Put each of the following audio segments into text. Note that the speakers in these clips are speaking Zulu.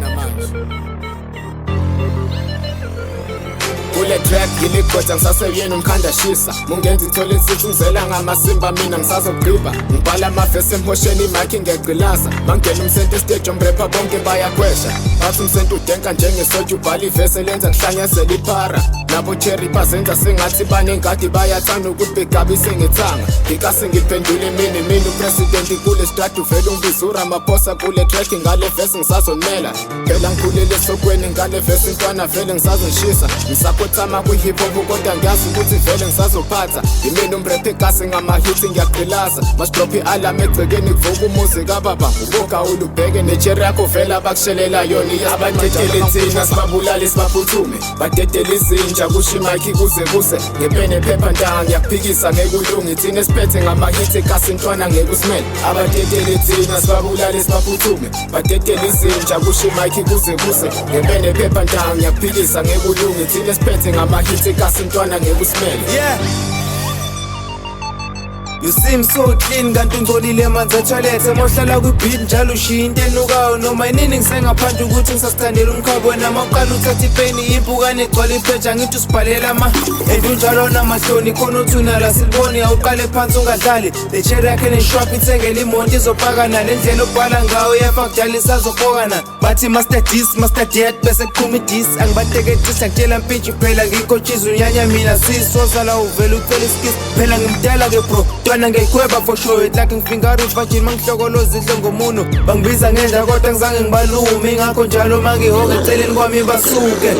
Siyabona manje. Kule track ngiligoda ngisaseyena umkhanda shisa. Mungenza ithole sithi umzela ngamasimba, mina ngisazogqiba. Ngibhala amavesi emhosheni, imakhi ngiyagqilaza. Mangena umsente stage, omrepha bonke bayakhwesha. Bathi umsente udenka njengesotsha, ubhala ivesi elenza kuhlanyazela iphara. Nabo cherry bazenza sengathi banengadi, bayathanda ukuthi begabise ngethanga. Ngikase ngiphendule mina mina upresident kule strata, uvele ungibiza uRamaphosa kule track. Ngale vesi ngisazonela phela, ngikhulele esokweni. Ngale vesi ntwana vele ngisazonishisa, ngisakhothama kwi-hip hop, kodwa ngiyazi ukuthi vele ngisazophatha. Yimina umrephe kasi ngamahithi, ngiyagqilaza. Masidrophe i-alarm egcekeni, kuvuka umuzi kababa. Ubuka ulubheke necheri yakho, vele abakushelela yona. Abadedele thina sibabulale sibaphuthume, badedele izinja kusho imakhi kuze kuse. Ngepene phepha ntanga ngiyakuphikisa, ngeke ulunge. Thina esiphethe ngamahithi kasi ntwana, ngeke usimele. Abadedele thina sibabulale sibaphuthume, badedele izinja kusho imakhi kuze kuse. Ngepene phepha ntanga ngiyakuphikisa, ngeke ulunge. Thina esiphethe ngamahithi kasi ntwana, ngeke usimele. Yeah. You seem so clean kanti ungcolile manzi etoilet. Emohlala kwi-beat njalo ushiya into enukayo noma inini. Ngisengaphandle ukuthi ngisasithandela umkhabo wena. Mawuqala uthatha ipeni, impukane egcwala ipheja, ngithi usibhalela ama and unjalo namahloni khona uthuna la siliboni. Awuqale phansi ungadlali. Le cherry yakhe neshwap ithengele imoto izopaka nale ndlela obhala ngayo yafa kudala isazofokana. Bathi master this, master that, bese kuqhuma idis. Angibateketisa ngitshela mpintshi phela ngikho chiza unyanya mina sis wozala uvele ucela iskis phela ngimdala ke bro ntwana ngiyayikhweba for sure. It like ngifingara ufajini mangihlokoloza idlo ngomuno. Bangibiza ngenja kodwa ngizange ngibalume, ingakho njalo mangihoke eceleni kwami basuke.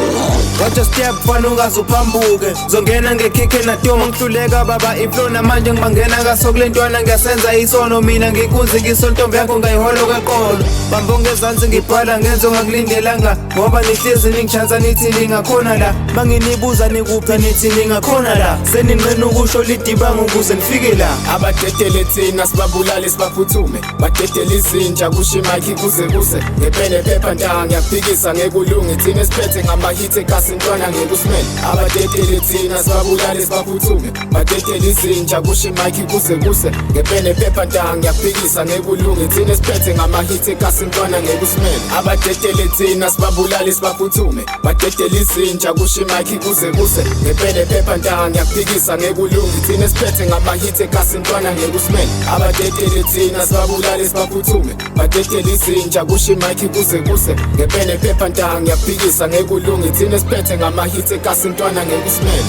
Watch your step fana ungaze uphambuke, zongena ngekhikhe natoma ngihluleka baba iflow namanje ngibangena kaso kule ntwana ngiyasenza isono mina ngikunzi ngisontombi yakho ngayiholo kaqolo. Bambo ngezansi ngibhala ngenzo ngakulindelanga ngoba nihlezi ningichansa nithi ningakhona la. Manginibuza nikuphi, nithi ningakhona la. Seninqena ukusho lidibanga ukuze nifike la. Abadedele thina sibabulale sibaphuthume, badedele izinja kusho imakhi kuze kuse. Ngepene phepha ntanga ngiyakuphikisa, ngeke ulunge. Thina esiphethe ngamahithi kasi ntwana, ngeke usimele. Abadedele thina sibabulale sibaphuthume, badedele izinja kusho imakhi kuze kuse. Ngepene phepha ntanga ngiyakuphikisa, ngeke ulunge. Thina esiphethe ngamahithi kasi ntwana, ngeke usimele. Abadedele thina sibabulale sibaphuthume, badedele izinja kusho imakhi kuze kuse. Ngepene phepha ntanga ngiyakuphikisa, ngeke ulunge. Thina esiphethe ngamahithi kasi ntwana, ngeke usimele. Abadedele thina sibabulale sibaphuthume, badedele izinja kusho imakhi kuze kuse. Ngepene phepha ntanga ngiyakuphikisa, ngeke ulunge. Thina esiphethe ngamahithi kasi ntwana, ngeke usimele.